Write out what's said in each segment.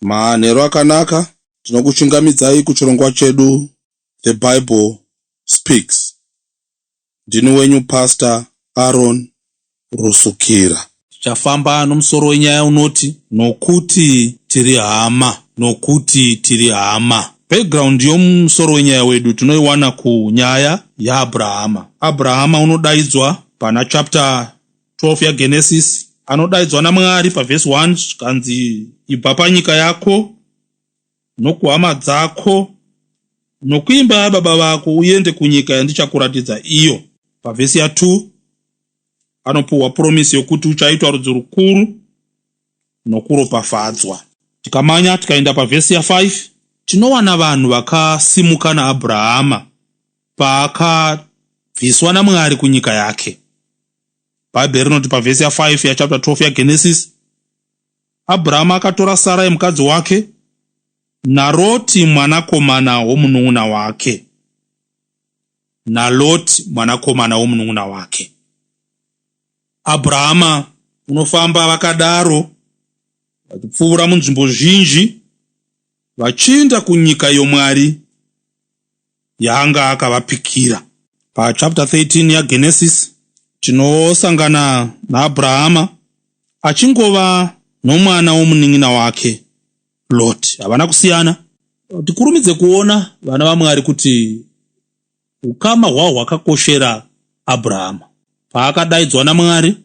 Manheru akanaka, tinokuchingamidzai kuchirongwa chedu The Bible Speaks. Ndini wenyu Pastor Aaron Rusukira. Tichafamba nomusoro wenyaya unoti Nokuti tiri hama, nokuti tiri hama. Background yomusoro wenyaya wedu tinoiwana kunyaya yaAbrahama. Abrahama unodaidzwa pana chapter 12 yaGenesis anodaidzwa naMwari pavhesi 1 zvikanzi ibva panyika yako nokuhama dzako nokuimba yababa vako uende kunyika yandichakuratidza iyo. Pavhesi ya2 anopuhwa promisi yokuti uchaitwa rudzi rukuru nokuropafadzwa. Tikamanya tikaenda pavhesi ya5 tinowana vanhu vakasimuka naAbrahama paakabviswa naMwari kunyika yake. Bhaibheri rinoti pavhesi ya5 yachapter 12 yaGenesis, Abrahama akatora Sarai mukadzi wake naRoti mwanakomana womunun'una wake, naLoti mwanakomana womunun'una wake. Abrahama unofamba vakadaro vachipfuura munzvimbo zhinji vachienda kunyika iyo Mwari yaanga akavapikira. Pachapter 13 yaGenesis tinosangana naAbrahama achingova nomwana womunin'ina wake Lot. Havana kusiyana. Tikurumidze kuona vana vaMwari kuti ukama hwahwo hwakakoshera Abrahama. Paakadaidzwa naMwari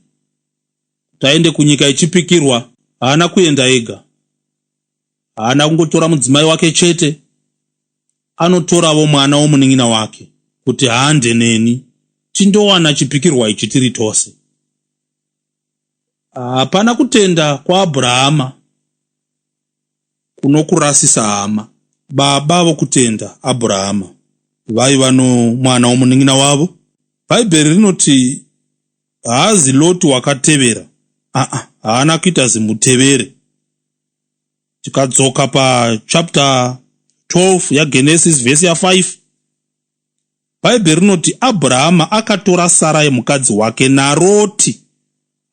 kuti aende kunyika yechipikirwa, haana kuenda ega. Haana kungotora mudzimai wake chete, anotoravo mwana womunin'ina wake kuti hande neni tindowana chipikirwa ichi tiri tose. Hapana kutenda kwaAbrahama kunokurasisa hama. Baba vokutenda Abrahama vaiva nomwana womunin'ina wavo. Bhaibheri rinoti haazi Loti wakatevera, aa, haana kuita zimutevere. Tikadzoka pachapter 12 yaGenesis vhesi ya5, Bhaibheri rinoti Abrahama akatora Sarai mukadzi wake naRoti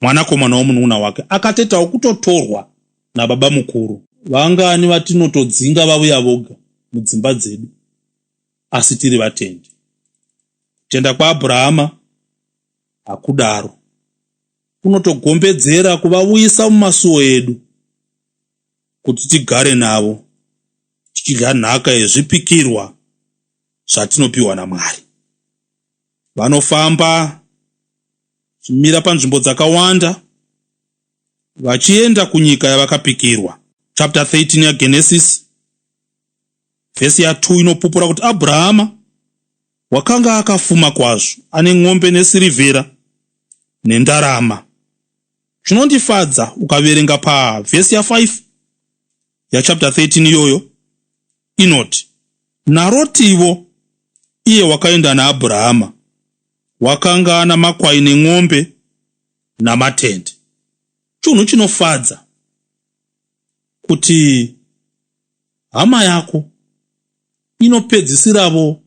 mwanakomana womunun'una wake akatoitawo kutotorwa nababa mukuru. Vangani vatinotodzinga vauya voga mudzimba dzedu asi tiri vatendi? Kutenda kwaAbrahama hakudaro. Kunotogombedzera kuvauyisa mumasuo edu kuti tigare navo tichidya nhaka yezvipikirwa zvatinopiwa naMwari. Vanofamba vachimira panzvimbo dzakawanda vachienda kunyika yavakapikirwa. Chapter 13 yaGenesis vhesi ya2 inopupura kuti Abrahama wakanga akafuma kwazvo, ane ng'ombe nesirivhera nendarama. Chinondifadza ukaverenga pavhesi ya5 yachapter 13 iyoyo inoti naRotivo iye wakaenda naAbrahama wakanga ana makwai nen'ombe namatende. Chinhu chinofadza kuti hama yako inopedzisiravo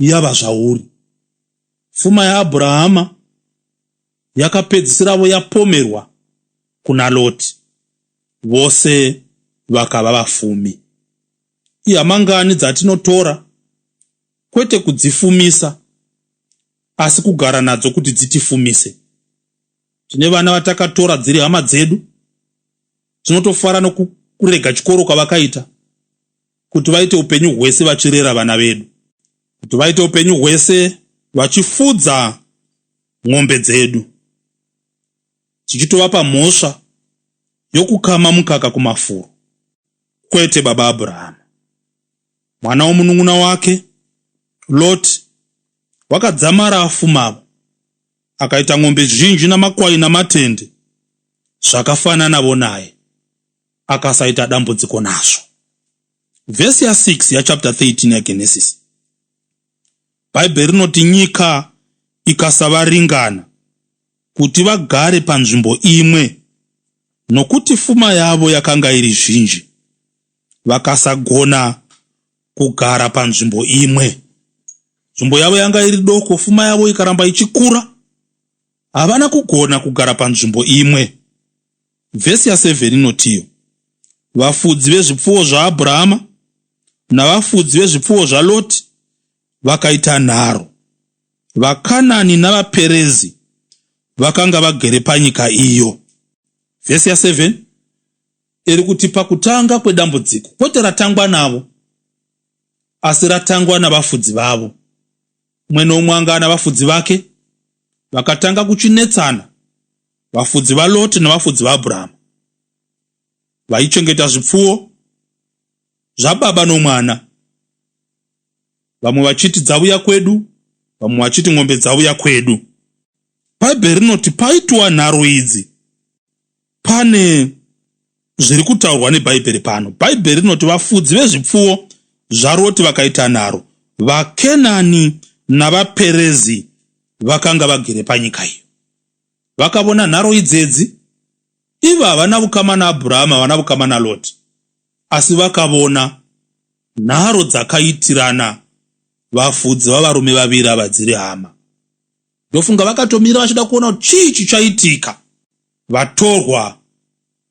yava zvauri. Fuma yaAbrahama yakapedzisiravo yapomerwa kuna Loti. Vose vakava vafumi. Ihama ngani dzatinotora kwete kudzifumisa asi kugara nadzo kuti dzitifumise. Tine vana vatakatora dziri hama dzedu tinotofara nokurega chikoro kwavakaita kuti vaite upenyu hwese vachirera vana vedu, kuti vaite upenyu hwese vachifudza ng'ombe dzedu, tichitovapa mhosva yokukama mukaka kumafuro. Kwete baba Abrahama. Mwana womunun'una wake Loti wakadzamara afumavo akaita ng'ombe zhinji namakwai namatende zvakafananavo naye akasaita dambudziko nazvo. Vhesi ya6 yachapter 13 yaGenesis. Bhaibheri rinoti nyika ikasavaringana kuti vagare panzvimbo imwe nokuti fuma yavo yakanga iri zhinji vakasagona kugara panzvimbo imwe. Nzvimbo yavo yanga iri doko, fuma yavo ikaramba ichikura. Havana kugona kugara panzvimbo imwe. Vhesi ya7 inotiyo, Vafudzi vezvipfuwo zvaAbhurahama navafudzi vezvipfuwo zvaLoti vakaita nharo. VaKanani navaPerezi vakanga vagere panyika iyo. Vhesi ya7 iri kuti pakutanga kwedambudziko, kwete ratangwa navo, asi ratangwa navafudzi vavo. Umwe noumwe anga ana vafudzi vake, vakatanga kuchinetsana, vafudzi vaLoti navafudzi vaAbhurahama. Vaichengeta zvipfuwo zvababa nomwana, vamwe vachiti dzauya kwedu, vamwe vachiti ng'ombe dzauya kwedu. Bhaibheri rinoti paitwa nharo idzi, pane zviri kutaurwa neBhaibheri pano. Bhaibheri rinoti vafudzi vezvipfuwo zvaRoti vakaita nharo, vaKenani navaPerezi vakanga vagere panyika iyo. Vakavona nharo idzedzi, ivo havana vukama naAbhurahama, havana vukama naLoti, asi vakavona nharo dzakaitirana vafudzi vavarume vaviri ava dziri hama. Ndofunga vakatomira vachida kuona kuti chii chichaitika. Vatorwa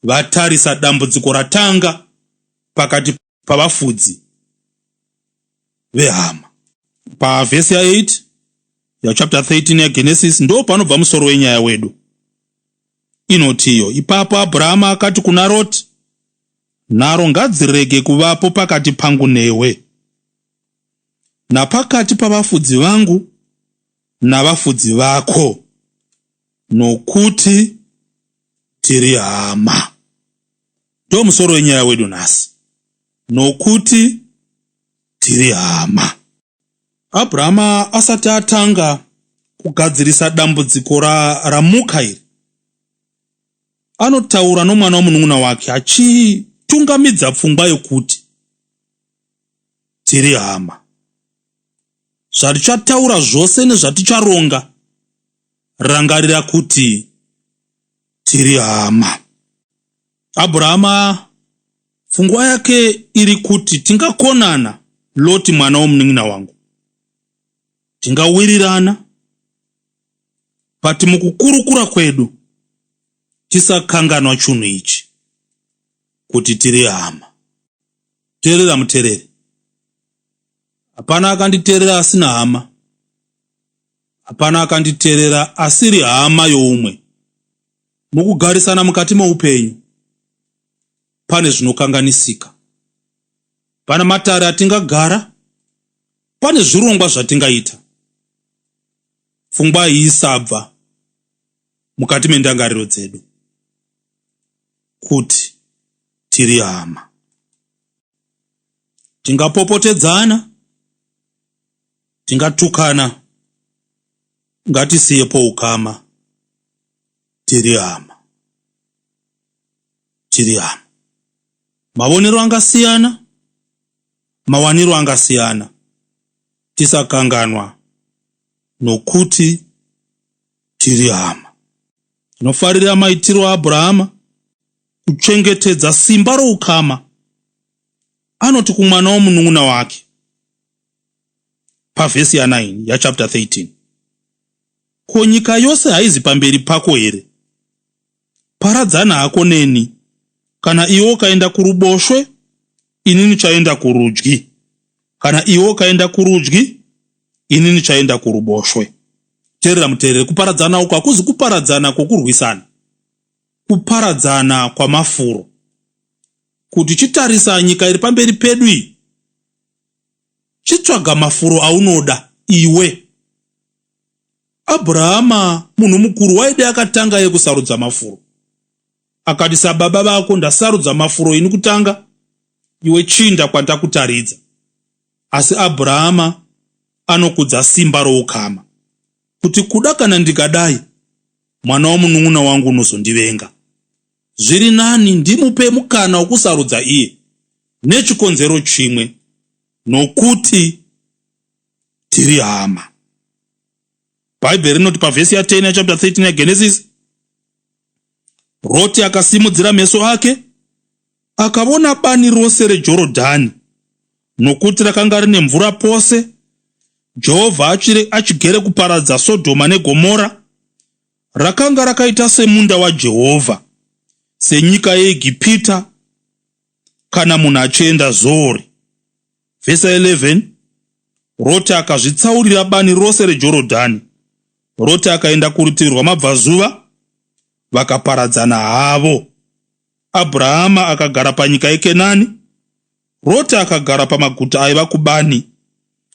vatarisa dambudziko ratanga pakati pavafudzi vehama. Pavhesi ya8 yachapter 13 yaGenesis ndo panobva musoro wenyaya wedu. Inotiyo, ipapo Abhurahama akati kuna Roti, nharo ngadzirege kuvapo pakati pangu newe, napakati pavafudzi vangu navafudzi vako, nokuti tiri hama. Ndo musoro wenyaya wedu nhasi, nokuti tiri hama. Abrahama asati atanga kugadzirisa dambudziko ramuka iri, anotaura nomwana womunun'una wake achitungamidza pfungwa yokuti tiri hama. Zvatichataura zvose nezvaticharonga, rangarira kuti tiri hama. Abrahama pfungwa yake iri kuti tingakonana, Loti mwana womunin'ina wangu, tingawirirana, but mukukurukura kwedu tisakanganwa chunhu ichi kuti tiri hama. Teerera mutereri, hapana akanditeerera asina hama, hapana akanditeerera asiri hama youmwe. Mukugarisana mukati moupenyu pane zvinokanganisika, pana matare atingagara, pane zvirongwa zvatingaita. Pfungwa iyi isabva mukati mendangariro dzedu kuti tiri hama. Tingapopotedzana, tingatukana, ngatisiyepo ukama, tiri hama. Tiri hama. Mavonero angasiyana, mawaniro angasiyana, tisakanganwa nokuti tiri hama. Tinofarira maitiro aAbrahama kuchengetedza simba roukama. Anoti kumwana womunun'una wake pavhesi ya9 yachapter 13, Ko nyika yose haizi pamberi pako here? Paradzana hako neni. Kana iwe ukaenda kuruboshwe, ini ndichaenda kurudyi. Kana iwe ukaenda kurudyi, ini ndichaenda kuruboshwe. Teerera muteereri, kuparadzana uku hakuzi kuparadzana kwokurwisana, kuparadzana kwamafuro. Kuti chitarisa nyika iri pamberi pedu iyi, chitsvaga mafuro aunoda iwe. Abrahama munhu mukuru waide akatanga iye kusarudza mafuro. Akati sababa vako ndasarudza mafuro ini kutanga, iwe chinda kwandakutaridza. Asi Abrahama anokudza simba roukama, kuti kuda kana ndikadai, mwana womunun'una wangu unozondivenga. Zviri nani ndimupe mukana wokusarudza iye, nechikonzero chimwe, nokuti tiri hama. Bhaibheri rinoti pavhesi ya10 yachapter 13 yaGenesis, Roti akasimudzira meso ake akavona bani rose reJorodhani, nokuti rakanga rine mvura pose, Jehovha achigere kuparadza Sodhoma neGomora, rakanga rakaita semunda waJehovha, senyika yeEgipita. kana munhu achienda Zoori. Vhesi 11 Roti akazvitsaurira bani rose reJorodhani. Roti akaenda kurutivi rwamabvazuva, vakaparadzana havo. Abrahama akagara panyika yeKenani, Roti akagara pamaguta aiva kubani,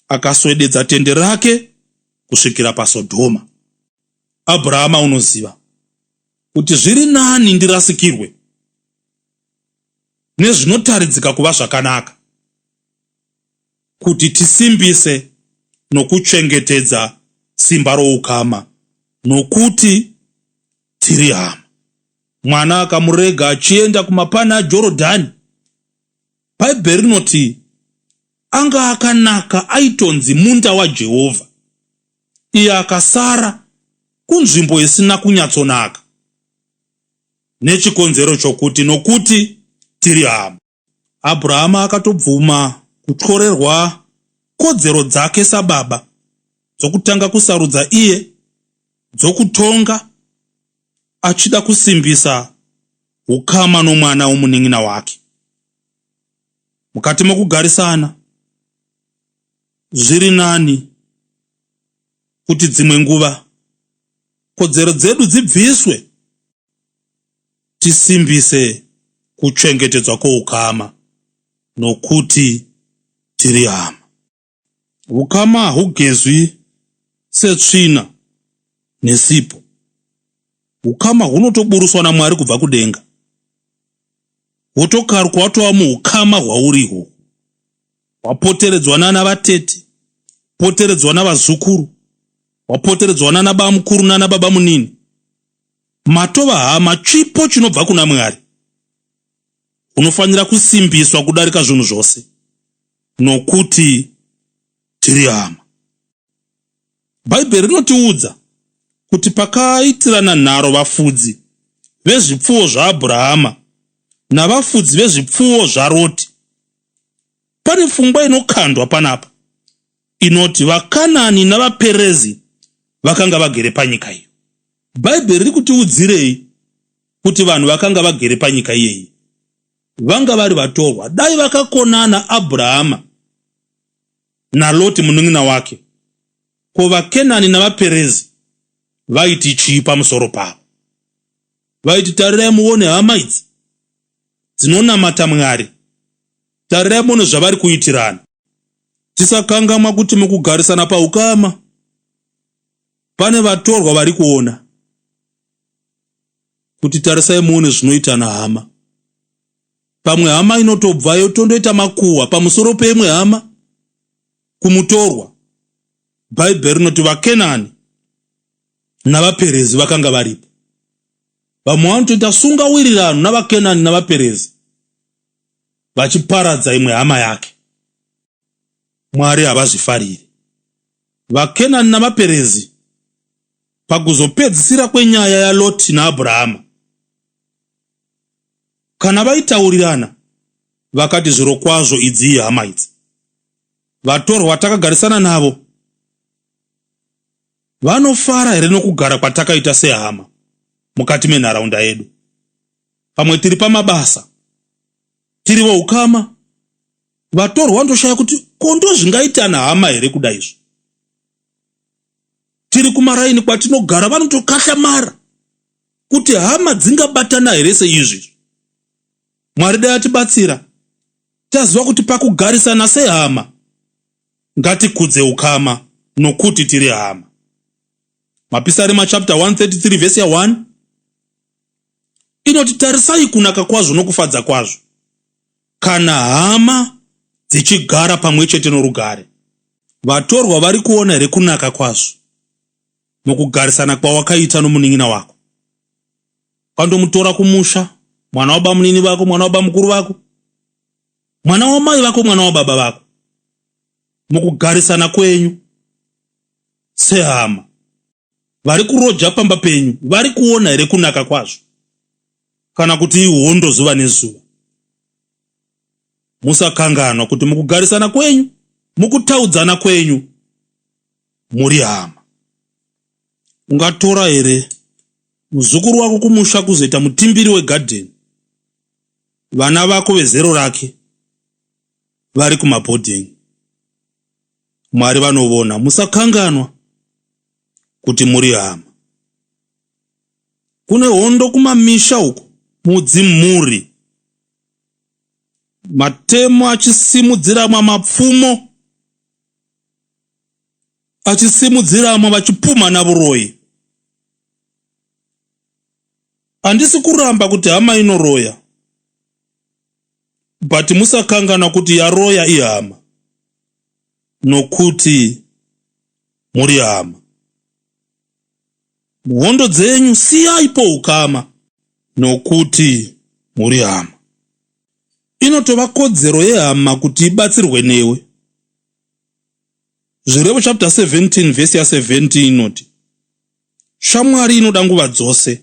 akaswededza tende rake kusvikira paSodhoma. Abrahama unoziva kuti zviri nani ndirasikirwe nezvinotaridzika kuva zvakanaka kuti tisimbise nokuchengetedza simba roukama nokuti tiri hama. Mwana akamurega achienda kumapani aJorodhani. Bhaibheri rinoti anga akanaka aitonzi munda waJehovha. Iye akasara kunzvimbo isina kunyatsonaka nechikonzero chokuti nokuti tiri hama. Abrahama akatobvuma kutyorerwa kodzero dzake sababa dzokutanga kusarudza iye, dzokutonga, achida kusimbisa ukama nomwana womunin'ina wake. Mukati mokugarisana, zviri nani kuti dzimwe nguva kodzero dzedu dzibviswe tisimbise kuchengetedzwa kwoukama nokuti tiri hama. Ukama hahugezwi setsvina nesipo. Ukama hunotoburuswa naMwari kubva kudenga, wotokarukwa watova muukama hwauri ihwohwo, wapoteredzwa nana vatete, poteredzwa navazukuru, wapoteredzwa nana bamukuru nana babamunini. Matova hama, chipo chinobva kuna Mwari. Unofanira kusimbiswa kudarika zvinhu zvose nokuti tiri hama. Bhaibheri rinotiudza kuti pakaitirana nharo vafudzi vezvipfuwo zvaAbhurahama navafudzi vezvipfuwo zvaRoti. Pane pfungwa inokandwa panapa inoti vaKanani navaPerezi vakanga vagere panyika iyo. Bhaibheri riri kutiudzirei kuti vanhu vakanga vagere panyika iyeyi vanga vari vatorwa? Dai vakakonana Abrahama naLoti munin'ina wake, ko vaKenani navaPerezi vaiti chii pamusoro pavo? Vaiti, tarirai muone hama idzi dzinonamata Mwari, tarirai muone zvavari kuitirana. Tisakangamwa kuti mukugarisana paukama pane vatorwa vari kuona kuti tarisai muone zvinoitana hama. Pamwe hama inotobva yotondoita makuhwa pamusoro peimwe hama kumutorwa. Bhaibheri rinoti vaKenani navaPerezi vakanga varipo. Vamwe vanotoita sungawirirano navaKenani navaPerezi vachiparadza imwe hama yake. Mwari havazvifariri. VaKenani navaPerezi pakuzopedzisira kwenyaya yaLoti naAbhurahama, kana vaitaurirana vakati zvirokwazvo idzi ihama idzi, vatorwa vatakagarisana navo vanofara here nokugara kwatakaita sehama mukati menharaunda yedu? Pamwe tiri pamabasa, tiri voukama, vatorwa vanotoshaya kuti ko ndozvingaitana hama here kuda izvo? Tiri kumaraini kwatinogara vanotokahlamara kuti hama dzingabatana here seizvi. Mwari dai atibatsira taziva kuti pakugarisana sehama ngatikudze ukama nokuti tiri hama. Mapisarema chapter 133 verse ya 1 inoti tarisai kunaka kwazvo nokufadza kwazvo kana hama dzichigara pamwe chete norugare. Vatorwa vari kuona here kunaka kwazvo mukugarisana kwawakaita nomunin'ina wako? Ukandomutora kumusha, mwana wabamunini vako, mwana wabamukuru vako, mwana wamai vako, mwana wababa vako, mukugarisana kwenyu sehama, vari kuroja pamba penyu vari kuona here kunaka kwazvo kana kuti ihondo zuva nezuva? Musakanganwa kuti mukugarisana kwenyu, mukutaudzana kwenyu, muri hama. Ungatora here muzukuru wako kumusha kuzoita mutimbiri wegadheni? Vana vako vezero rake vari kumabhodhingi. Mwari vanovona, musakanganwa kuti muri hama. Kune hondo kumamisha uko mudzimhuri. Matemo achisimudziramwa mapfumo achisimudziramwa vachipumhana vuroyi. Handisi kuramba kuti hama inoroya but musakanganwa kuti yaroya ihama nokuti muri hama. Muhondo dzenyu siyaipo ukama nokuti muri hama. Inotova kodzero yehama kuti ibatsirwe newe. Zvirevo chapter 17 vhesi ya 17 inoti shamwari inoda nguva dzose.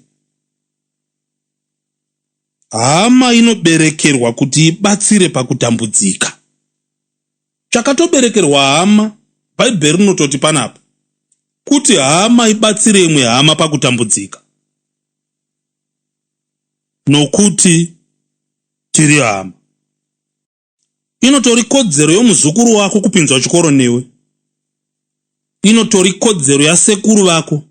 Hama inoberekerwa kuti ibatsire pakutambudzika. Chakatoberekerwa hama, Bhaibheri rinototi panapa kuti hama ibatsire imwe hama pakutambudzika. Nokuti tiri hama. Inotori kodzero yomuzukuru wako kupinzwa chikoro newe. Inotori kodzero yasekuru vako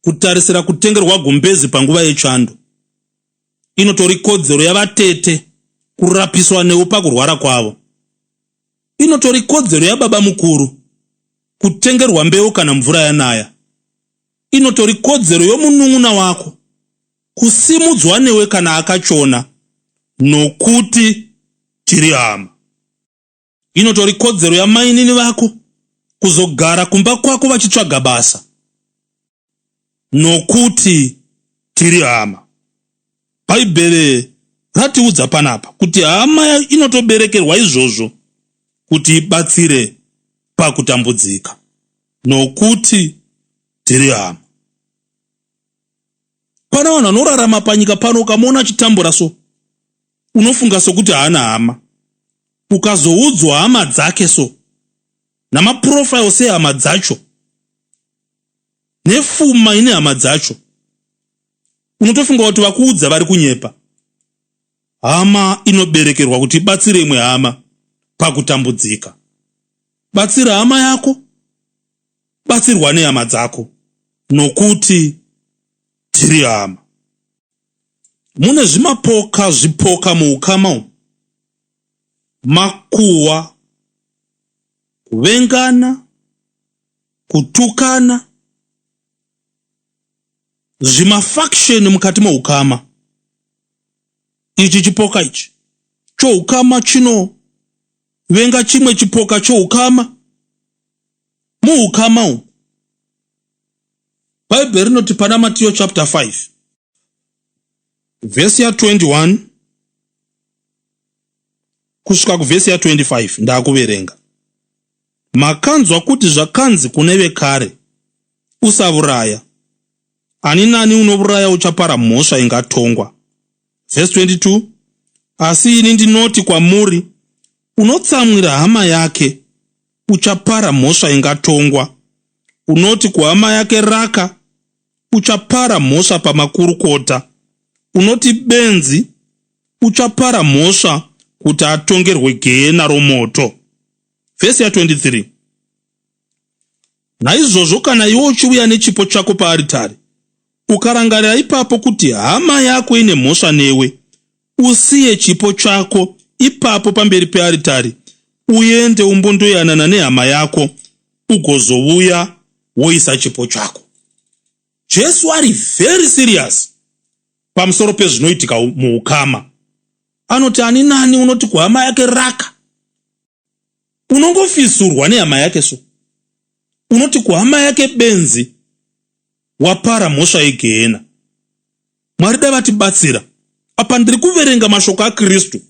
kutarisira kutengerwa gumbezi panguva yechando. Inotori kodzero yavatete kurapiswa newe pakurwara kwavo. Inotori kodzero yababa mukuru kutengerwa mbeu kana mvura yanaya. Inotori kodzero yomunun'una wako kusimudzwa newe kana akachona nokuti tiri hama. Inotori kodzero yamainini vako kuzogara kumba kwako vachitsvaga basa nokuti tiri hama. Bhaibheri ratiudza panapa kuti hama inotoberekerwa izvozvo kuti ibatsire pakutambudzika nokuti tiri hama. Pana vanhu vanorarama panyika pano, ukamuona achitambura so unofunga sokuti haana hama. Ukazoudzwa hama dzake so namaprofiles ehama dzacho nefuma ine hama dzacho, unotofunga kuti vakuudza vari kunyepa. Hama inoberekerwa kuti ibatsire imwe hama pakutambudzika. Batsira hama yako, batsirwa nehama dzako nokuti tiri hama. Mune zvimapoka zvipoka muukama umu, makuhwa, kuvengana, kutukana, zvimafaction mukati moukama. Ichi chipoka ichi choukama chinovenga chimwe chipoka choukama. Muukama umu Bhaibheri rinoti pana Matiyo chapter 5 vhesi ya 21 kusvika kuvhesi ya 25 ndakuverenga. Makanzwa kuti zvakanzi kune vekare, usavuraya, ani nani unovuraya uchapara mhosva ingatongwa. Vhesi 22 Asi ini ndinoti kwamuri, unotsamwira hama yake uchapara mhosva ingatongwa. Unoti kuhama yake raka, uchapara mhosva pamakurukota. Unoti benzi, uchapara mhosva kuti atongerwe gehena romoto. Vhesi ya 23 Naizvozvo kana iwe uchiuya nechipo chako paaritari, ukarangarira ipapo kuti hama yako ine mhosva newe, usiye chipo chako ipapo pamberi pearitari, uende umbondoyanana nehama yako, ugozovuya woisa chipo chako. Jesu ari very serious pamusoro pezvinoitika muukama. Anoti ani nani unoti kuhama yake raka, unongofisurwa nehama yake so unoti kuhama yake benzi wapara mhosva yegehena. Mwari dai vatibatsira. Apa ndiri kuverenga mashoko aKristu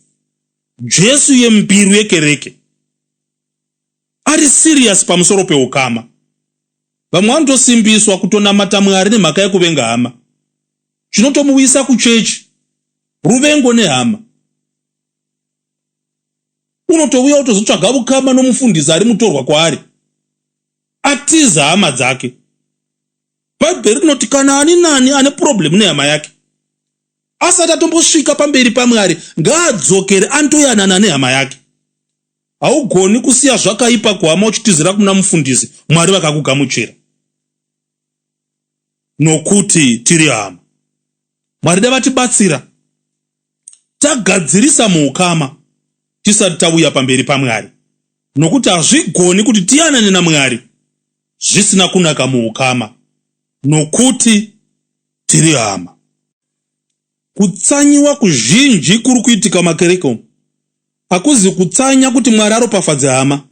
Jesu yembiru yekereke ari serious pamusoro peukama. Vamwe vanotosimbiswa kutonamata Mwari nemhaka yekuvenga hama. Chinotomuuyisa kuchechi ruvengo nehama. Unotouya wotozotsvaga vukama nomufundisi ari mutorwa kwaari atiza hama dzake. Bhaibheri rinoti kana ani nani ane problem nehama yake. Asati atombosvika pamberi paMwari, ngaadzokere andoyanana nehama yake. Haugoni kusiya zvakaipa kuhama uchitizira kuna mufundisi, Mwari vakakugamuchira. Nokuti tiri hama. Mwari dai vatibatsira tagadzirisa muukama tisati tauya pamberi paMwari, nokuti hazvigoni kuti tiyanane naMwari zvisina kunaka muukama, nokuti tiri hama. Kutsanyiwa kuzhinji kuri kuitika mumakereke umu hakuzi kutsanya kuti Mwari aropafadze hama.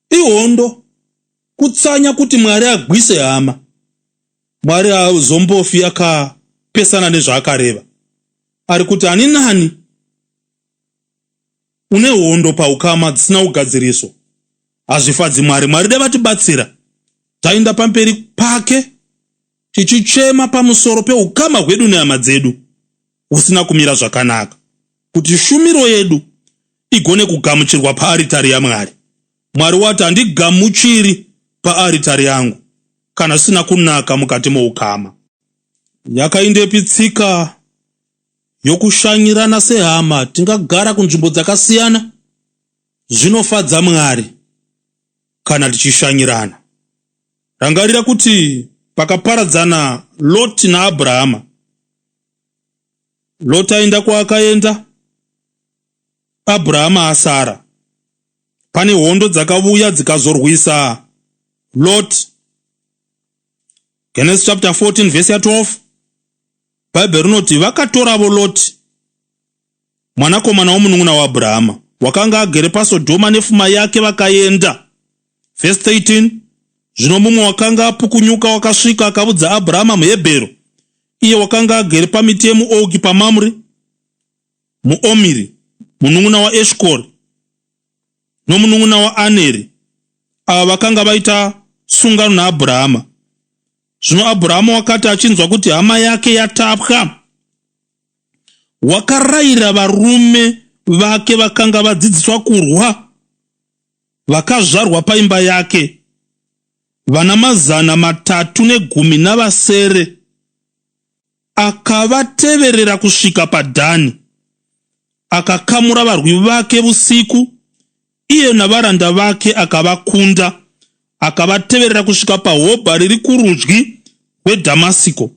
Ihondo kutsanya kuti Mwari agwise hama. Mwari haazombofi akapesana nezvaakareva. Ari kuti ani nani une hondo paukama dzisina kugadziriswa hazvifadzi Mwari. Mwari dai vatibatsira taenda pamberi pake tichichema pamusoro peukama hwedu nehama dzedu husina kumira zvakanaka, kuti shumiro yedu igone kugamuchirwa paaritari yaMwari. Mwari wati, Handigamuchiri paaritari yangu kana zvisina kunaka mukati moukama. Yakaindepi tsika yokushanyirana sehama? Tingagara kunzvimbo dzakasiyana. Zvinofadza Mwari kana tichishanyirana. Rangarira kuti pakaparadzana Loti naAbrahama, Loti aenda kwaakaenda, Abrahama asara. Pane hondo dzakavuya dzikazorwisa Loti. Genesis chapter 14 verse ya 12, Bhaibheri rinoti vakatoravo Loti mwanakomana womunun'una waAbrahama, wakanga agere paSodhoma nefuma yake, vakaenda. Verse 13, Zvino mumwe wakanga apukunyuka wakasvika akavudza Abrahama muHebheru, iye wakanga agere pamiti yemuouki paMamre, muOmiri, munun'una waEshkori, nomunun'una waAneri, ava vakanga vaita sungano naAbrahama. Zvino Abrahama wakati achinzwa kuti hama yake yatapwa, wakarayira varume vake vakanga vadzidziswa kurwa, vakazvarwa paimba yake, vana 316, akavateverera kusvika paDhani, akakamura varwi vake vusiku, iye navaranda vake akavakunda, akavateverera kusvika paHobha riri kurudyi rweDhamasiko,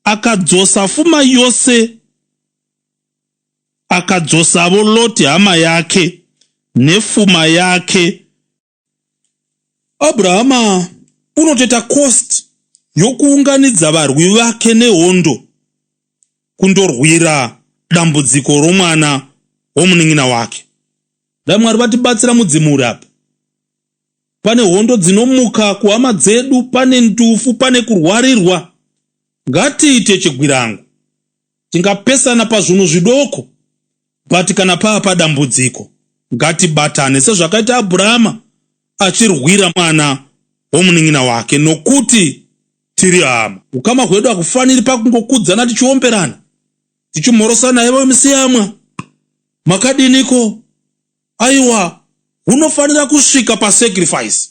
akadzosa fuma yose, akadzosavo Loti hama yake nefuma yake. Abrahama unotoita cost yokuunganidza varwi vake nehondo kundorwira dambudziko romwana womunin'ina wake. Dai Mwari vatibatsira mudzimuri apa. Pane hondo dzinomuka kuhama dzedu, pane ndufu, pane kurwarirwa. Ngatiite chigwirango. Tingapesana pazvinhu zvidoko, but kana paa padambudziko ngatibatane sezvakaita Abrahama achirwira mwana womunin'ina wake, nokuti tiri hama. Ukama hwedu hakufaniri pakungokudzana tichiomberana, tichimhorosana, ivo musiyamwa makadiniko? Aiwa, hunofanira kusvika pasacrifice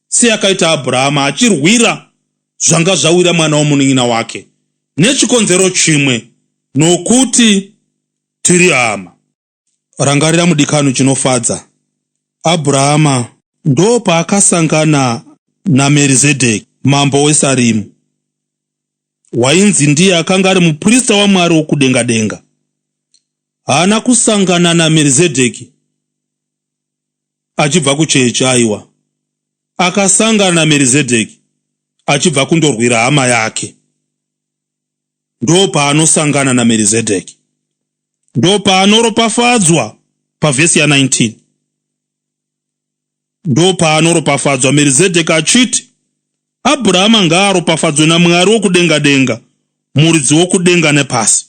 seyakaita Abrahama achirwira zvanga zvawira mwana womunin'ina wake nechikonzero chimwe, nokuti tiri hama. Rangarira mudikani chinofadza, Abrahama ndopaakasangana naMerizedheki, mambo weSarimu, wainzi ndiye akanga ari muprista waMwari wokudenga-denga. Haana kusangana naMerizedheki achibva kuchechi, aiwa. Akasangana naMerizedheki achibva kundorwira hama yake. Ndopaanosangana naMerizedheki. Ndopaanoropafadzwa pavhesi ya 19. Ndopaanoropafadzwa Merizedheki achiti, Abrahama ngaaropafadzwe naMwari wokudenga-denga, muridzi wokudenga nepasi.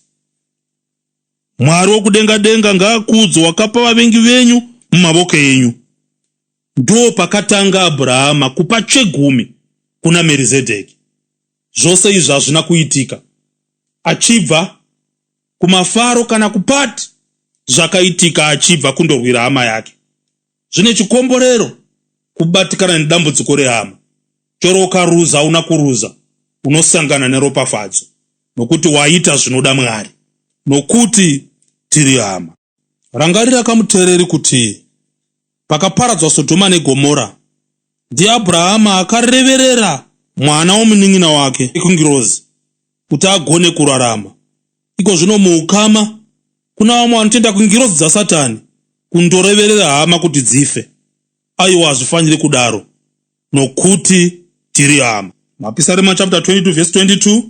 Mwari wokudenga-denga ngaakudzwe wakapa vavengi venyu mumavoko enyu. Ndo pakatanga Abrahama kupa chegumi kuna Merizedheki. Zvose izvi hazvina kuitika achibva kumafaro kana kupati, zvakaitika achibva kundorwira hama yake. Zvine chikomborero kubatikana nedambudziko rehama. Chero ukaruza hauna kuruza, unosangana neropafadzo nokuti waita zvinoda Mwari. Nokuti tiri hama. Rangarira kamuteereri kuti pakaparadzwa Sodhoma neGomora, ndiAbrahama akareverera mwana womunin'ina wake kungirozi kuti agone kurarama. Iko zvino muukama kuna vamwe vanotenda kungirozi dzaSatani kundoreverera hama kuti dzife. Aiwa hazvifaniri kudaro nokuti tiri hama. Mapisarema chapter 22 verse 22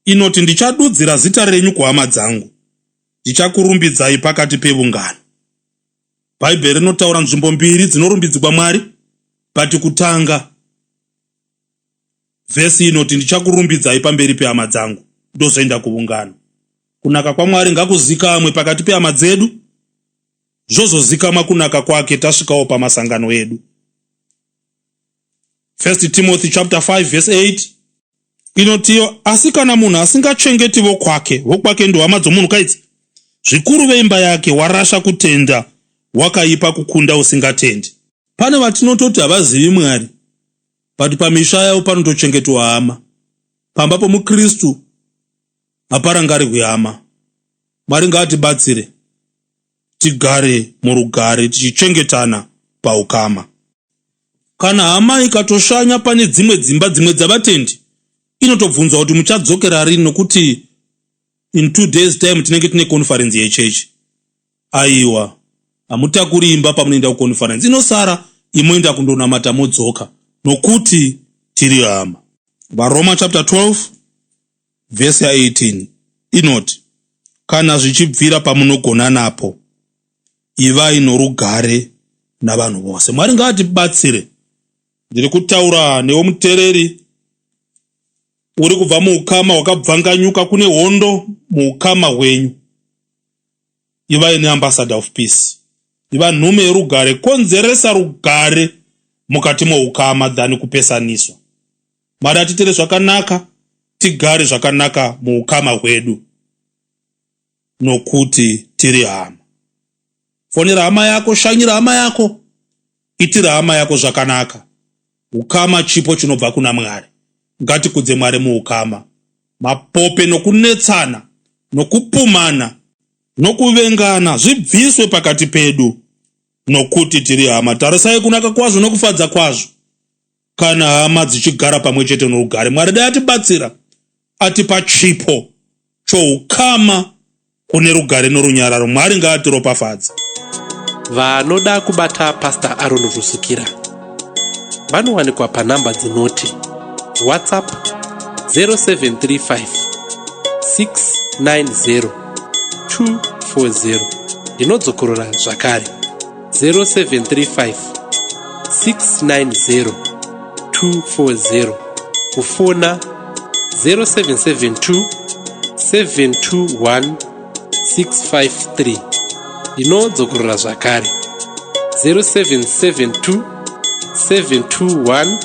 inoti ndichadudzira zita renyu kuhama dzangu, ndichakurumbidzai pakati pevungano. Bhaibheri rinotaura nzvimbo mbiri dzinorumbidzwa Mwari, but kutanga vhesi inoti ndichakurumbidzai pamberi pehama dzangu, ndozoenda kuvungano. Kunaka kwaMwari ngakuzikamwe pakati pehama dzedu, zvozozikamwa kunaka kwake tasvikawo pamasangano edu. 1 Timothy chapter 5 verse 8 inotiyo asi kana munhu asingachengeti vokwake, vokwake ndohama dzomunhu kaidzi, zvikuru veimba yake, warasha kutenda, wakaipa kukunda usingatendi. Pane vatinototi havazivi Mwari, but pamisha yavo panotochengetwa hama. Pamba pomuKristu haparangarirwi hama. Mwari ngaatibatsire tigare murugare tichichengetana paukama. Kana hama ikatoshanya pane dzimwe dzimba dzimwe dzavatendi, inotobvunzwa kuti muchadzokera rini nokuti in 2 days time tinenge tine conference yechechi. Aiwa, hamutakuri imba pamunoenda kuconference, inosara imoenda kundonamata modzoka nokuti tiri hama. VaRoma chapter 12 vhesi ya 18 inoti kana zvichibvira pamunogona napo ivai norugare navanhu vose. Mwari ngaatibatsire. Ndiri kutaura newe mutereri uri kubva muukama hwakabvanganyuka, kune hondo muukama hwenyu. Ivai neambassador of peace, iva nhume yerugare, konzeresa rugare mukati moukama than kupesaniswa. Mwari atiitire zvakanaka, tigare zvakanaka muukama hwedu nokuti tiri hama. Fonera hama yako, shanyira hama yako, itira hama yako zvakanaka. Ukama chipo chinobva kuna Mwari. Ngatikudze Mwari muukama. Mapope nokunetsana nokupumana nokuvengana zvibviswe pakati pedu nokuti tiri hama. Tarisai kunaka kwazvo nokufadza kwazvo kana hama dzichigara pamwe chete norugare. Mwari dai atibatsira atipa chipo choukama kune rugare norunyararo. Mwari ngaatiropafadze. Vanoda kubata Pastor Aaron Rusukira vanowanikwa panhamba dzinoti WhatsApp 0735 690 240. Ndinodzokorora zvakare 0735 690 240, kufona 0772 721 653. Ndinodzokorora zvakare 0772 721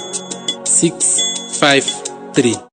653.